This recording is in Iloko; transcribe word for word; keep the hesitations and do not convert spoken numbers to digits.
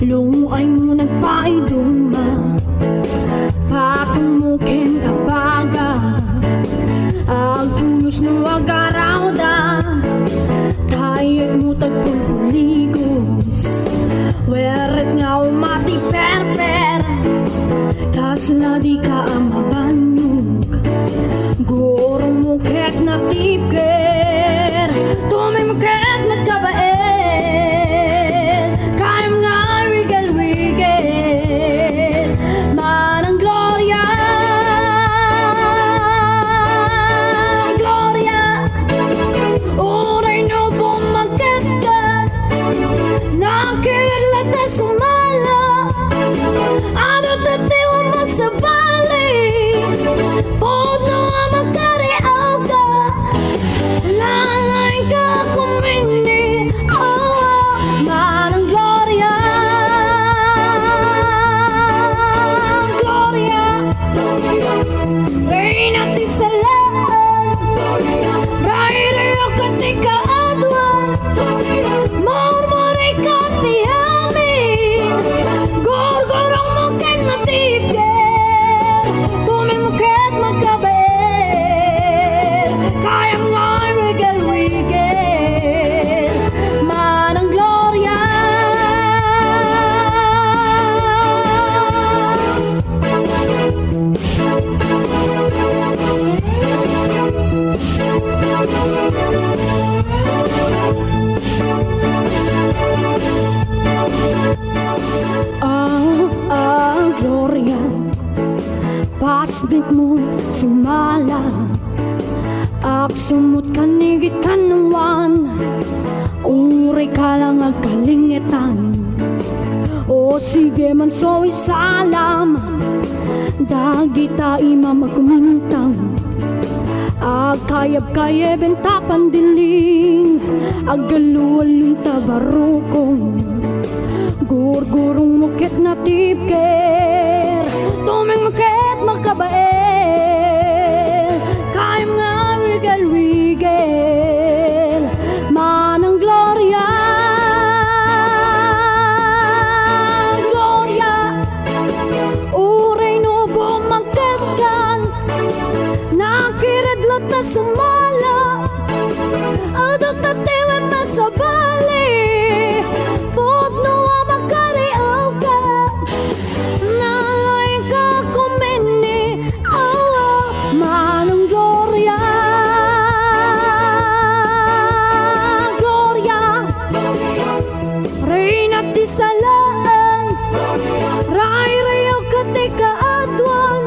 Lungoaymo nagpaiduma, patungmo ken abaga, agtunos no agarawda, tayegmo tagpulpuligos, werret nga umati perper, kasla dika a mabannog, gurongmo ket natipker, tumengmo ket nagkabael, kayam nga wigel-wigel, manang Gloria, Gloria, uray no bumangketkan, nakired latta sumala, adu ta ti a masabali, pudno a makariawka, nalaingka a kumindi, oh, manang Gloria, Gloria, Reyna ti salaan, rayrayaw ti kaaduan, murmurika ti amin, gurgurongmo ken natipker, tumengmo ket makabael, kayam nga wigel-wigel, manang Gloria. Ah, ah, Gloria, pasnekmo sumala, agsumot kanigit kan awan, uray ka lang agkalingetan. O sige man so isalam, dagita imam a kumintang, agkayab-kayeben ta pandilling, aggalluallun ta barukong, gurgurongmo ket natipker, tumengmo ket makabael, kayam nga wigel-wigel, manang Gloria, Gloria, uray no bumangketkan, nakired latta sumala, adu ta ti a masabali, pudno a makariawka, nalaingka a kumindi, oh, manang Gloria, Gloria, Reyna ti salaan, rayrayaw ket ti kaaduan,